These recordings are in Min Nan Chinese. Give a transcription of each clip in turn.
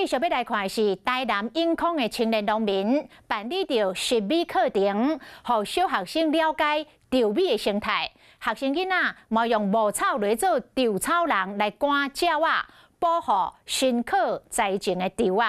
繼續欲來看的是台南永康的青年農民辦理著食米課程，予小學生了解稻米的生態。學生囡仔嘛用牧草來做稻草人來趕鳥仔，保護辛苦栽種的稻仔。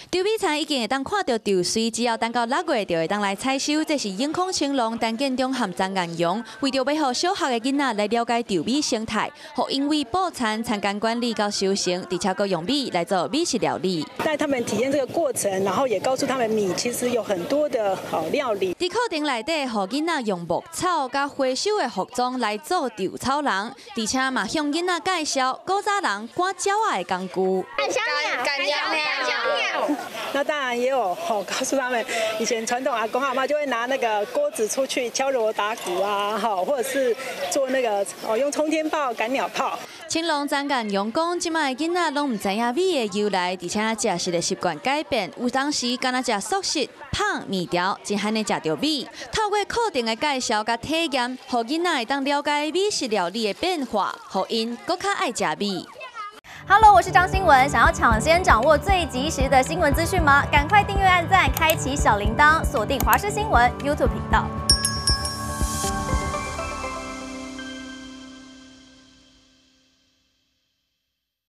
稻米田已經會當看著稻穗，只要等到6月就會當來採收。這是永康青農陳建中和張彦陽為著欲予小學的囡仔來了解稻米生態，予𪜶為播田、田間管理到收成，而且閣用米來做美食料理。帶他們體驗這個過程，然後也告訴他們米其實有很多的好料理。佇課程內底，予囡仔用牧草佮回收的服裝來做稻草人，而且嘛向囡仔介紹古早人趕鳥仔的工具。趕鳥，趕鳥。那當然也有吼，告訴他們以前傳統阿公阿嬤就會拿那個鍋子出去敲鑼打鼓啊，哈，或者是做那個哦，用沖天炮趕鳥炮。青農張建陽講，這擺的囡仔攏毋知影米的由來，而且食食的習慣改變，有當時干焦食速食、麭麵條，真罕會食著米。透過課程的介紹佮體驗，予囡仔會當了解美食料理的變化，予𪜶閣較愛食米。 Hello，我是張新聞。想要搶先掌握最及時的新聞資訊嗎？趕快訂閱、按讚、開啟小鈴鐺，鎖定華視新聞 YouTube 頻道。